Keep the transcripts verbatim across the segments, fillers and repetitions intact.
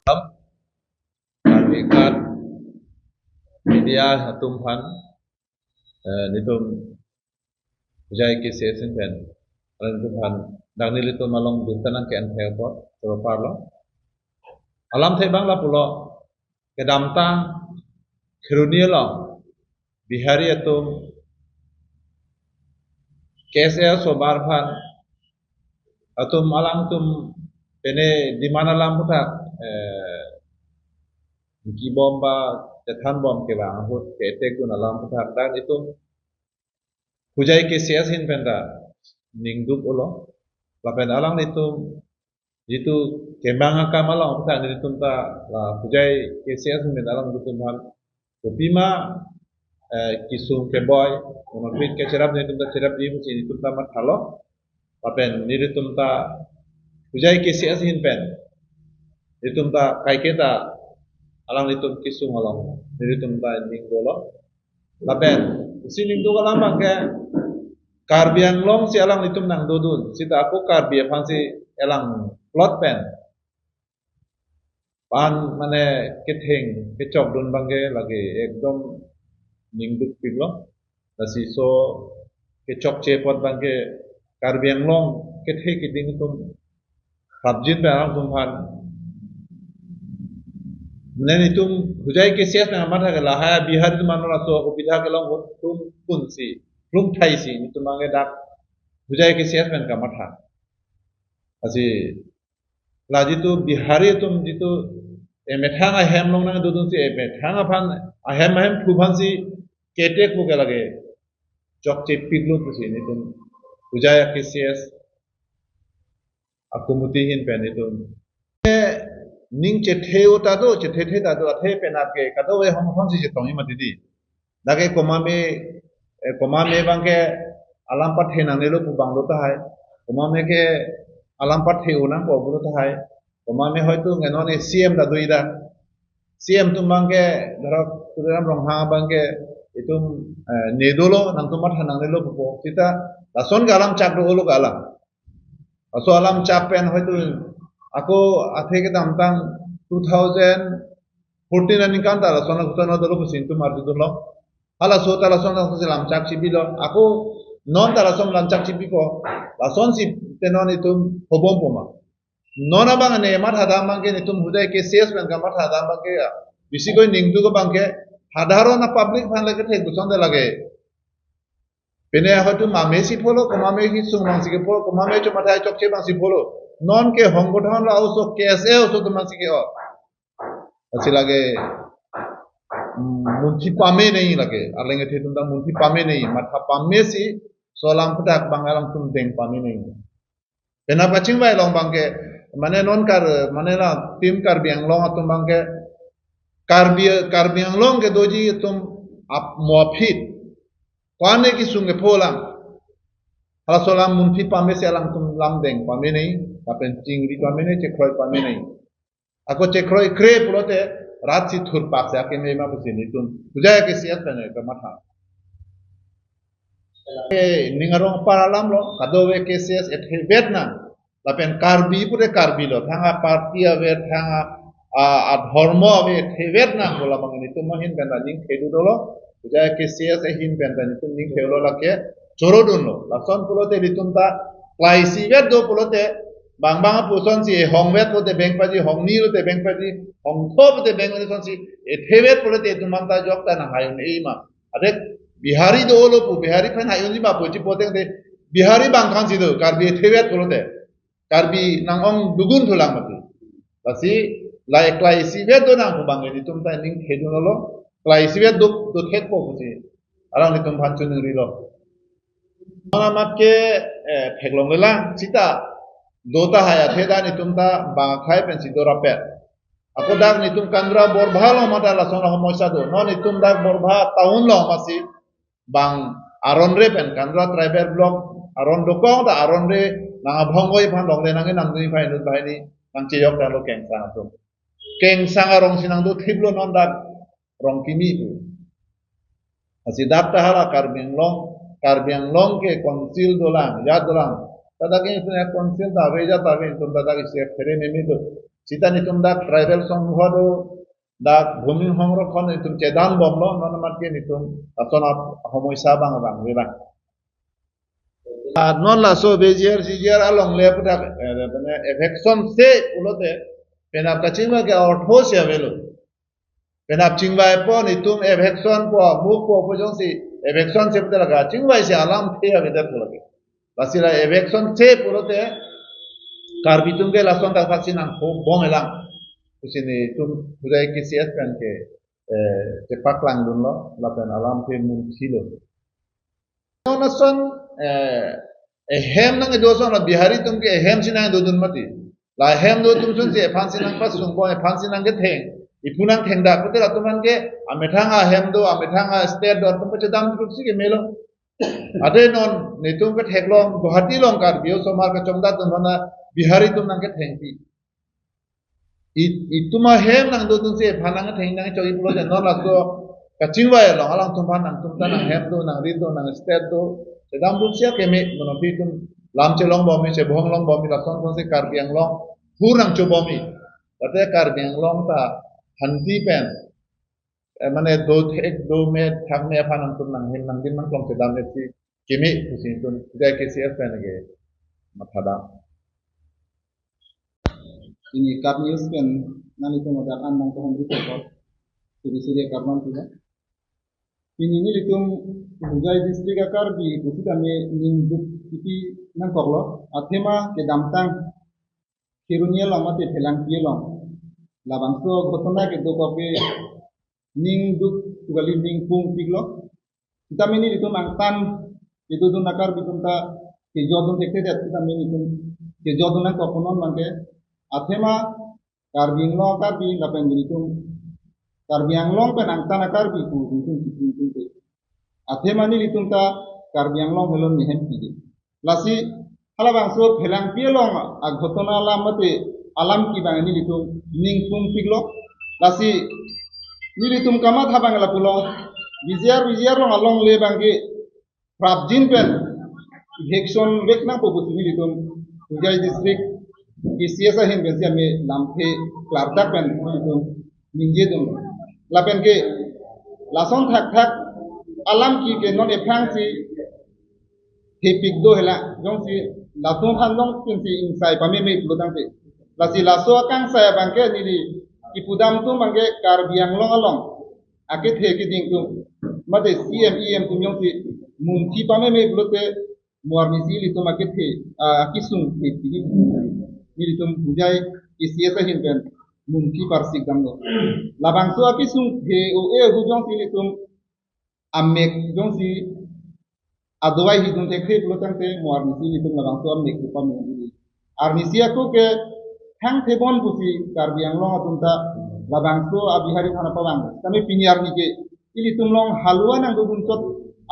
Karbi Kat Media atum aphan, eh, nelitum Hojai K C S ahin pen, alanglitum aphan, dak nelitum along birta nangke-en thek apot, choro parlo. Alamthe abang lapulo, kedamtang Kheroni along Bihari atum K S A osomar aphan atum alangtum pene demand alam aphuthak, eh, kibom ba chethanbom kevang ahut ke-attack dun alam aphuthak dak itum Hojai K C S ahin pen ta ningduk-olo. Lapen alanglitum jitu kemang akam along aphuthak nelitum ta la Hojai K C S ahin pen alanglitum aphan kopima, eh, kesung keboi, monokrit kecherap nelitum ta cherapji pusi nelitum ta mathalo. Lapen nelitum ta Hojai K C S ahin pen nelitum ta kaiketa alanglitum kesung along nelitum ta ningdolo. Lapen isi ningduk alam abangke Karbi Anglong si alanglitum nangdodun, seta ako Karbi aphansi elang plot pen pan mane ketheng kechokdun abangke lake ekdom ningdukpiklo. Lasi laso kechokche apot abangke Karbi Anglong kethe keding atum prapjin pen alangtum aphan. Mane nelitum Hojai K C S pen kamatha ke lahai Bihari atum ano laso akobidha kelong ahut plum punsi, plum thaisi nelitum abangke dak Hojai K C S pen kamatha. Lasi la jitu Bihari atum jitu emethang ahem along nangdodunsi emethang aphan ahem ahem thu aphansi ke-attack pu ke lake chokchepiklo pusi nelitum Hojai K C S a-committee ahin pen nelitum ning chethe-o ta do, chethethe ta do, athe penap ke kadokave hong hongsi chetongji mati di. Dak ke komame, eh, komame abangke alam pathe nangnelo pu abang do tahai. Komame ke alam pathe-o nangpo pu do tahai. Komame hoito nge non C M ta do ida. C M atum abangke, dhorok Tuliram Ronghang abangke itum, eh, ne dolo, nangtum matha nangnelo pupo. Seta lason ke alam chak do-olo ke alam. Laso alam chak pen hoito ako athe kedamtang two thousand fourteen aningkan ta lason ako ta no dolo pusi nelitum arjudunlo. Halaso ta lason ako si lam chak chibilo. Ako non ta lason lam chak chibipo. Lasonsi te non itum hobompo ma. Non abang ne mathadam abangke nelitum Hojai K C S pen kamathadam abangke ya. Bisi koi ningduk abangke hadharon a-public aphan lake thek buson de lage. Pine hoito mame si pholo, komame kesung abangsi kepho, komame chomatha chokche abangsi pholo. Non ke hongkothon la oso K S A oso atum abangsi ke-o. Lasi lake, mm, munthi pame nangji lake. Arleng ethe atum ta munthi pame nangji. Matha pamesi laso alam aphuthak abang alangtum deng pame nangji. Penap kachingvai along abangke, mane non Kar, mane la Team Karbi Anglong atum abangke, Karbi, Karbi Anglong kedoji atum ap mo aphi. Ko-an ne kesung kepho alam. Halaso alam munthi pamesi alangtum lam deng pame nangji, lapen chingri pame nangji, chekroi pame nangji. Ako chekroi kre pulote rat si thurpak si akeme ma pusi nelitum Hojai K C S pen kamatha. Eh, ning arong apar alamlo, kadokave K C S ethe vet nang. Lapen Karbi pute Karbi lo, thang a-party ave, thang a, a, adhormo ave, ethe vet nang pu labang nelitum ahin pen ta ning thedu dolo. Hojai K C S ahin pen ta nelitum ning thelo lake choro dunlo. Lason pulote nelitum ta klaisi vet do pulote, bang bang apusonsi hong vet pulote beng paji, hong ni lote beng paji, hong tho pulote beng paji, lasonsi ethe vet pulote itum anta jok ta nanghai un-e ma. Ade Bihari dolo pu, Bihari aphan hai unji ma pu chipoteng de, Bihari bang thansi do, Karbi ethe vet pulote. Karbi nang-ong dugun thulang mati. Lasi, la eklai isivet do nang pu abang nelitum ta ning thedunlo, klai isivet do, do thekpo pusi alanglitum aphan choningrilo. Mane amat ke, eh, theklonglelang, seta do tahai athe ta nelitum ta bang akhai pensi do rapet. Ako dak nelitum Kandra Borbha along mate lason ahomoisa do. Non nelitum dak Borbha town along masi bang aron re pen Kandra tribal block aron dokok ta aron re nang abhong koi aphan longle nang nangdun iphan inut banghini nangchejok tanglo Kengsang atum. Kengsang arong si nangdo thiplo non dak Rongkimi pu. Lasi dak ta hala Karbi Anglong, Karbi Anglong ke council dolang, jat dolang. Ta dak ke itum council ta ave, jat ta ave, itum ta dak isi phere meme do. Seta netum dak tribal songho do, dak bhumi hongro kon netum chedan bomlo, non amat ke netum ason ap homoi sa bang bang, bang. Ah, non laso B G R, C G R along le puthak, eh, mane eviction se pulote, penap kachingvai ke ortho si avelo. Penap chingvaipo netum eviction po, muk po, po jongsi eviction se puthak la kachingvai si alamthe avedet pulo ke. Lasi la eviction se pulote, Karbi atum ke lason ta pasi nangkok bomlang pusi netum Hojai K C S pen ke, eh, chepaklangdunlo, lapen alamthe munthilo. Non ason, eh, ehem nangkedo ason la Bihari atum ke ehem si nangdodun mati. La ehem do atum ason si ephan si nangpasung bom, ephan si nangketheng. Ipu nangthengdak pulote latum aphan ke amethang ahem do, amethang a-state do, atum pachedam grup si kemelo. Ade non netum ketheklong Guwahati along Karbi osomar kachongdat atum aphan Bihari atum nangkethengpi. I-, itum ahem nangdodun si ephan nangtheng nangchoi pulote non laso kachingvai along alangtum aphan nangtum ta nanghem do, nangri do, nang-state do, chedam grup si akeme, monopi atum lam chelong bomji, chebhong long bomji, lason ason si Karbi Anglong phur nangcho bomji. Tate Karbi Anglong ta hanti pen, eh, mane dothek, domet, thakme aphan nangtum nanghin nangdin nangklong chedam si keme pusi netum Hojai K C S pen ke mathadam. Pini KAP News pen nanglitum adak an nangkehumri tokok. Suri suri akardom pilo. Pini nelitum Hojai district a-Karbi pusitame ningduk kipi nangkoklo. Athema kedamtang Kheroni along mate Phelangpi along labangso ghotona kedokok ke ningduk tu kali ningpungpiklo. Sitame nelitum angtan kedodun a-Karbi atum ta kejodun thekthedet, sitame nelitum kejodun nangkok, non abangke athema Karbi Anglong a-Karbi lapen nelitum Karbi Anglong pen angtan a-Karbi pu nelitum kipungpungpe. Athema nelitum ta Karbi Anglong helon nehempide. Lasi halabangso Phelangpi along aghotona alam mate alam ke abang nelitum ningpungpiklo. Lasi nelitum kamatha abang lapulo, B G R, B G R along alongle abangke prapjin pen eviction vek nangpo pusi nelitum Hojai district K C S ahin pensi ame lamthe klardak pen nelitum ningjedun. Lapen ke lason thakthak alam ke ke non ephrang si thepik do hela, jongsi latum aphan jongsi ingsai pameme pulo tangte. Lasi laso akangsai abangke neli kipudam atum abangke Karbi Anglong along akethe keding atum mate C M, E M atum jongsi munthi pameme pulote mo arnisi ilitum akethe, ah, akesung thepik, nelitum Hojai K C S ahin pen munthi parsik damlo. Labangso akesung the o-e ahut jongsi ilitum amek jongsi adawai hidun thekthe pulo tangte mo arnisi ilitum labangso amek kepamung ili. Arnisi ako ke thangthebon pusi Karbi Anglong atum ta labangso a-Bihari aphan pavang. Tame pini arni ke ilitum along halua nangdodun chot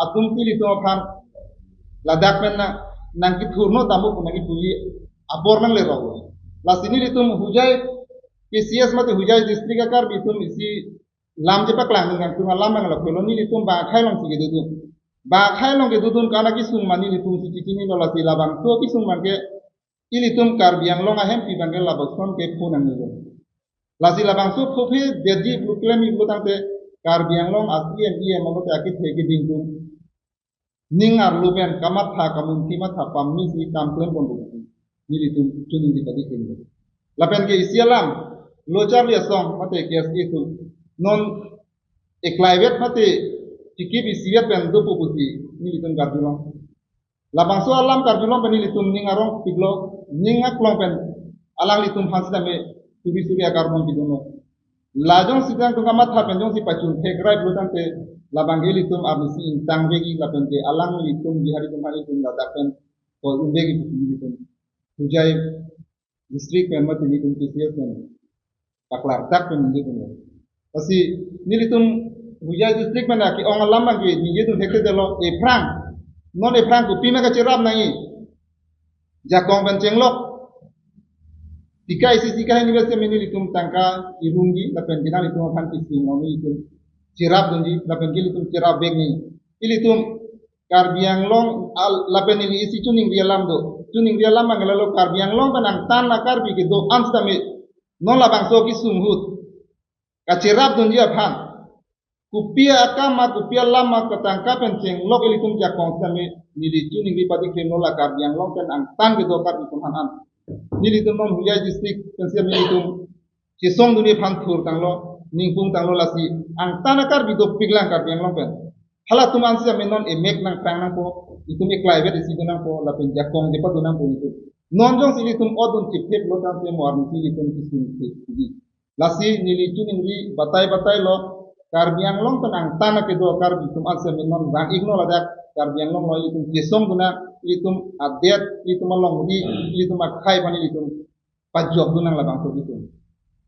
atum ilitum aphan ladak pen nang, nangkethurno tamo pu nangkethuji apor nanglerok. Lasi nelitum Hojai K C S mate Hojai district a-Karbi atum isi lam chepaklangdun nangtum alam abang lapulo, nelitum Bang Akhei along si kedodun. Bang Akhei along kedodun ke-an akesung ma nelitum si chechinilo, lasi labangso akesung abangke ilitum Karbi Anglong ahempi abangke lapuson ke phu nangnelo. Lasi labangso phu phedetji pulo klemji pulo tangte Karbi Anglong a-C M, E M mate akethe keding atum ning arlo pen kamatha kamunthi matha pameme si kam klempon pusi nelitum choningri padi klem. Lapen ke isi alam lo charli asong mate K S A atum non eklaivet mate chikip isivet pen dopo pusi nelitum karjulong. Labangso alam karjulong pen nelitum ning arong piklo, ning aklong pen alanglitum aphan sitame suri suri akardom pidunlo. La jongsi tangka kamatha pen jongsi pachun thekrai pulo tangte labang ke ilitum arnisi ingtang vekji lapen ke alanglitum Bihari atum aphan ilitum ladak pen ko-un vekji pusi nelitum Hojai district pen mate nelitum K C S pen paklardak pen nelitum. Lasi nelitum Hojai district pen ke-ong alam abangke nelitum thekthedetlo, ephrang. Non ephrang kopima kacherap nangji. Jakong pen chenglok. Tika isi tika ini biasa nelitum tangka irungji lapen ke nanglitum aphan kising nelitum cherapdunji lapen ke ilitum cherap vekji. Ilitum Karbi Anglong al-, lapen ili isi choningri alam do. Choningri alam abang lalo Karbi Anglong pen angtan a-Karbi kedo-an sitame Non labangso kesung ahut kacherapdunji aphan, kopi akam ma, kopi alam ma, ketangka pen chenglok ilitum jakong sitame neli chiningri padi klemlo, la Karbi Anglong pen angtan kedo Karbi atum aphan an. Nelitum non Hojai district pen sitame nelitum chesongdunji aphan thurtanglo, ningpungtanglo, lasi angtan a-Karbi dopiklang Karbi Anglong pen. Halatum an sitame non emek nangpang nangpo, itum eklai vet isi dun nangpo, lapen jakong jepa dun nangpo itum. Non jongsi ilitum odun chiphet lo tangte mo arni si ilitum kesung thekji. Lasi neli chiningri batai batai lo, Karbi Anglong pen angtan a kedo Karbi atum an sitame non vang-iknon ladak, Karbi Anglong lo ilitum chesongdun nang, ilitum adet, ilitum alongri, ilitum akhei aphan ilitum pajokdun nang labangso itum.